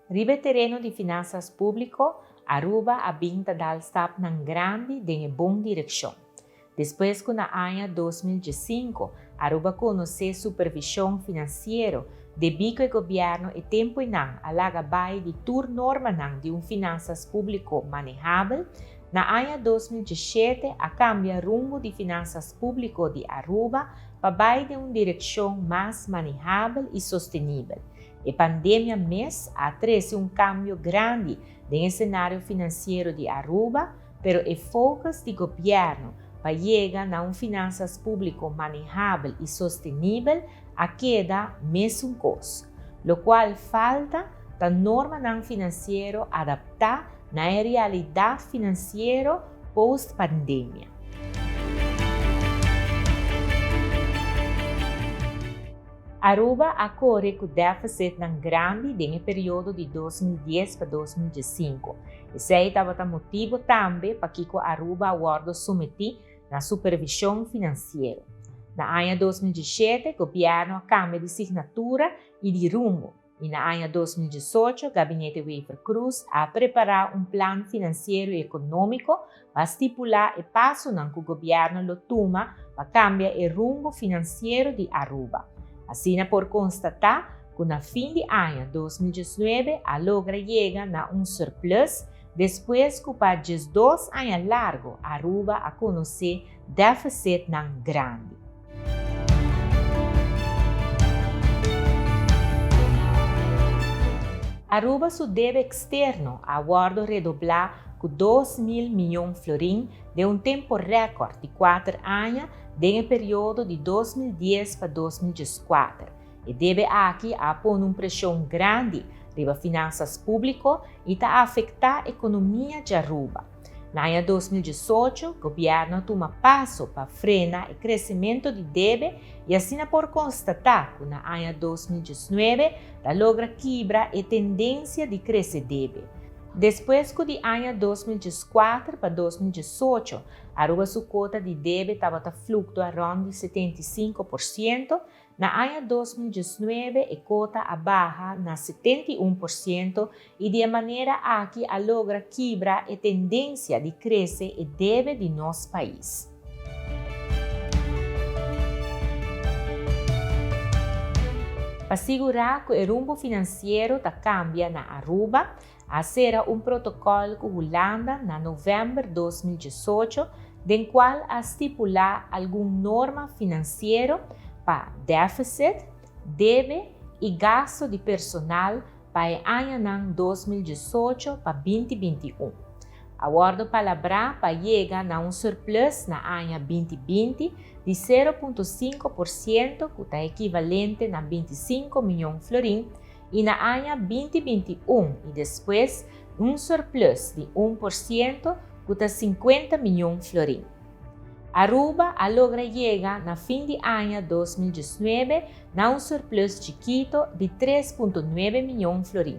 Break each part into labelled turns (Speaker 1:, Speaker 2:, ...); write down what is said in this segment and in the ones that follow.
Speaker 1: Riba e tereno di finansas públiko, Aruba a bin ta dal stapnan grandi den e bon direkshon. Despues ku na aña 2015 Aruba konosé supervishon finansiero debí ku e gobièrnu e tempu einan a laga bai di tur normanan di un finansas públiko manehabel, na aña 2017 a kambia rumbo di finansas públiko di Aruba pa bai den un direkshon mas manehabel i sostenibel. E pandemia mes a trese un kambio grandi den e senario finansiero di Aruba, pero e focus di gobièrnu pa yega na un finansas públiko manehabel i sostenibel a keda mesun kos. Lokual falta ta normanan finansiero adaptá na e realidat finansiero post-pandemia. Aruba a kore ku défisitnan grandi den e periodo di 2010 pa 2015. Esei tabata motibu tambe pakiko Aruba a wòrdu sometí na supervishon finansiero. Na aña 2017 gobièrnu a kambia di signatura i di rumbo i na aña 2018 Gabinete Wever-Croes a prepará un plan finansiero i ekonómiko pa stipulá e pasonan ku gobièrnu lo tuma pa kambia e rumbo finansiero di Aruba. Asina por konstatá ku na fin di aña 2019 a logra yega na un surplus despues ku pa 12 aña largo Aruba a konosé défisitnan grandi. Aruba su debe eksterno a wòrdu redoblá ku 2000 mion florin den un tempu rèkòrt di kuater aña den e periodo di 2010 pa 2014. E debe aki a pone un preshon grandi riba finansas públiko i ta afektá ekonomia di Aruba. Na aña 2018, gobièrnu a tuma paso pa frena e kresementu di debe i asina por konstatá ku na aña 2019 ta logra kibra e tendensia di krese debe. Despues ku di aña 2014 pa 2018 Aruba su kuota di debe tabata fluktua rònt di 75%, na aña 2019 e kuota a baha na 71% i di e manera aki a logra kibra e tendensia di krese e debe di nos pais. Pa sigurá ku e rumbo finansiero ta kambia na Aruba, a sera un protokòl ku Hulanda na novèmber 2018 den kual a stipulá algun norma finansiero pa défisit, debe i gasto di personal pa e añanan 2018 pa 2021. A wòrdu palabrá pa yega na un surplus na aña 2020 di 0.5% ku ta ekivalente na 25 mion florin i na aña 2021 i despues un surplus di 1% ku ta 50 mion florin. Aruba a logra yega na fin di aña 2019 na un surplus chikito di 3.9 mion florin.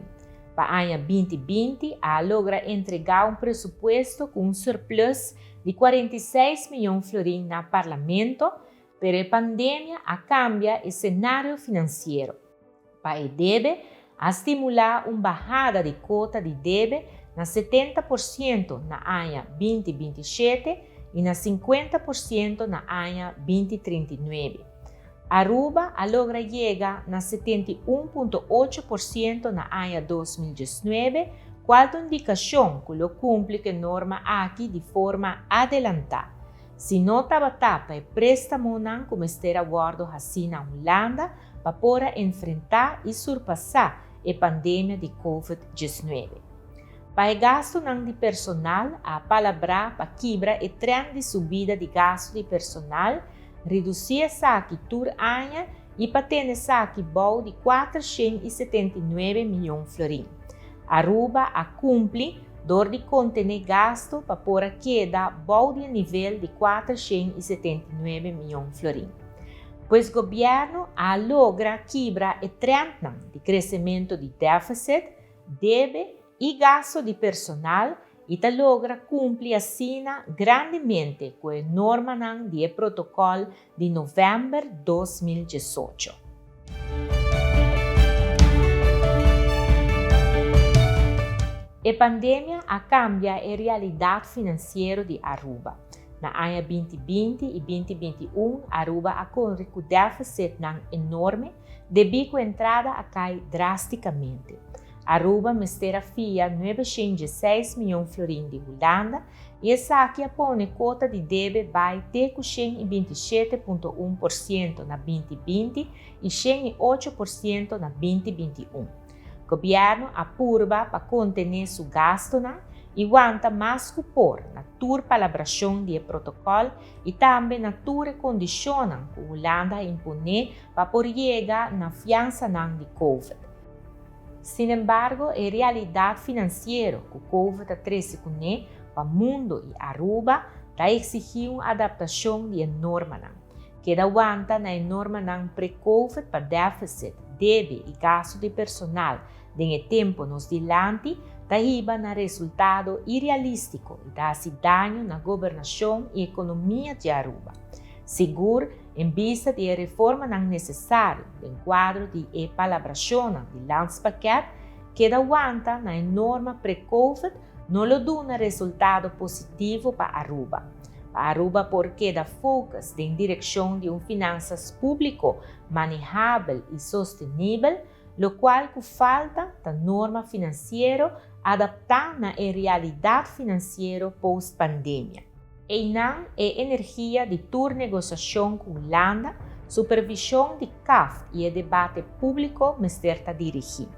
Speaker 1: Pa aña 2020 a logra entregá un presupuesto ku un surplus di 46 mion florin na Parlamento, pero e pandemia a kambia e senario finansiero. Pa e debe, a stimulá un bahada di kuota di debe na 70% na aña 2027 i na 50% na aña 2039. Aruba a logra yega na 71.8% na aña 2019, kual ta un indikashon ku lo kumpli ku e norma aki di forma adelantá. Si no tabata pa e préstamonan ku mester a wòrdu hasí na Hulanda pa por a enfrentá i surpasá e pandemia di Covid-19. Pa e gastunan di personal a palabrá pa kibra e trènt di subida di gastu di personal, redusí esaki tur aña i pa tene esaki bou di 479 mion florin. Aruba a kumpli dor di kontené gastu pa por a keda bou di e nivel di 479 mion florin. Pues gobièrnu a logra kibra e trèntnan di kresementu di défisit, debe i gastu di personal i ta logra kumpli asina grandemente ku e normanan di e protokòl di novèmber 2018. E pandemia a cambia e realidad financiero di Aruba. Na aña 2020 y 2021 Aruba a core cu deficitnan enorme debi cu entrada a cay drasticamente. Aruba mester a fia 906 miyon florin di Hulanda y esaki a pone cuota di debe bay te cu 127.1% na 2020 y 108% na 2021. Gobierno a purba pa contene su gastonan y wanta mas cu por na tur palabracion di e protocol y tambe na tur e condicionnan cu Hulanda a impone pa por yega na fiansanan di Covid. Sinembargo, e realidad financiero cu Covid a trece cune pa mundo y Aruba ta exigi un adaptacion di e normanan. Keda wanta na e normanan pre-Covid pa deficit, debe y gasto di personal den e tempo nos dilanti ta hiba na resultado irealistico y ta haci daño na gobernacion y economia di Aruba. Sigur, en bista di e reformanan necesario den cuadro di e palabracionnan di Landspakket, keda wanta na e norma pre-Covid no lo duna resultado positivo pa Aruba. Pa Aruba por keda focus den direccion di un finanzas publico manehabel y sostenibel, locual cu falta ta norma financiero adapta na e realidad financiero post-pandemia. Eynan e energia di tur negociacion cu Hulanda, supervision di CAF y e debate publico mester ta dirigi.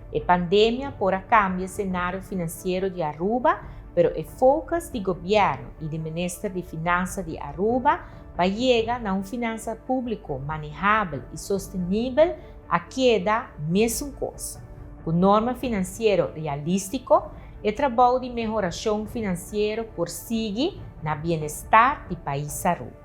Speaker 1: E pandemia por a cambia scenario financiero di Aruba, pero e focus di gobierno y di Minister di Finanza di Aruba pa yega na un finanza publico manehabel y sostenibel a keda mesun cos. Cu norma financiero realistico, e trabou di mehoracion financiero por sigui na bienestar di pais Aruba.